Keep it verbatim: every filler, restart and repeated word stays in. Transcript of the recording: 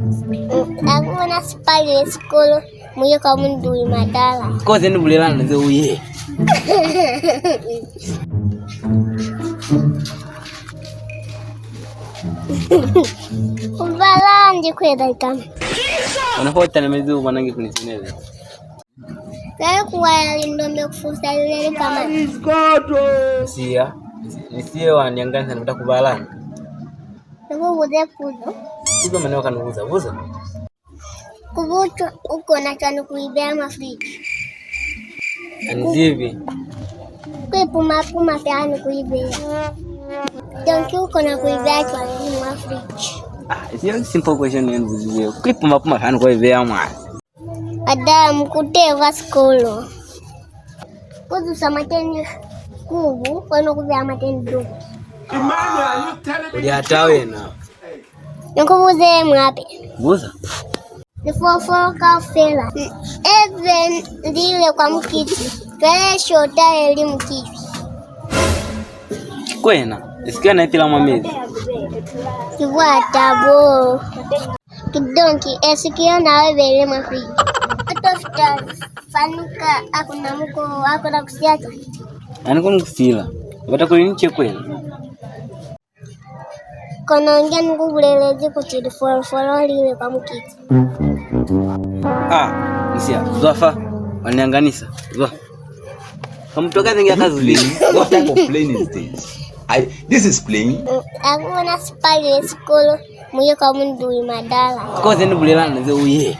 Mm, ha ku na sipali sikolo, mu ye kwa mundui madala. Koze ni bulelana ze u ye. Ku bala ndi ku eza ikama. Ona ho talamezi u bona nge ku ni sinele. Kale kuwaya lindombe kufusa lilele kamani. Siya, ni siye wa nyanganisa ni kuta kubala. Ni ku buze puzo. Puzo mane wa ka ni buza, buza. Kubutu u kona cwani ku i beya mwa fridge? Ha ni zibi. Ku i puma puma cwani ku i beya? Donki u kona ku i beya cwani mwa fridge? Ah, it's a simple question ye ni buzize. Ku i puma puma cwani ku i beya mwa? Adamu, kuteva sikolo. Kuzusa mateni kubu, kono kubeya mateni dubu. Uli hata wena. Nikubuze mwape. Buza. Lifolofolo kaufela. Eze lile kwa mukiti. Cwale shota eli mukiti. Kwena, isike na ipila mwa mezi. Kibwata bo. Kidonki, esi ki yona wa beile mwa fridge. Ato fita fanuka, akuna muko, akuna kusiata. Ani kuni kusila. Bata kuli ni chekwela. Kono nge ni ku bulelezi kuti lifolofolo li ile kwa mukiti. Ah, nsia, zwa fa. Wa ni anganisa. Zwa. Kamutoka zingi akazuli. What type of plane is this? I, this is plane. Akuna sipali sikolo, muye kwa mundui madala. Koze ni bulelana ze uye.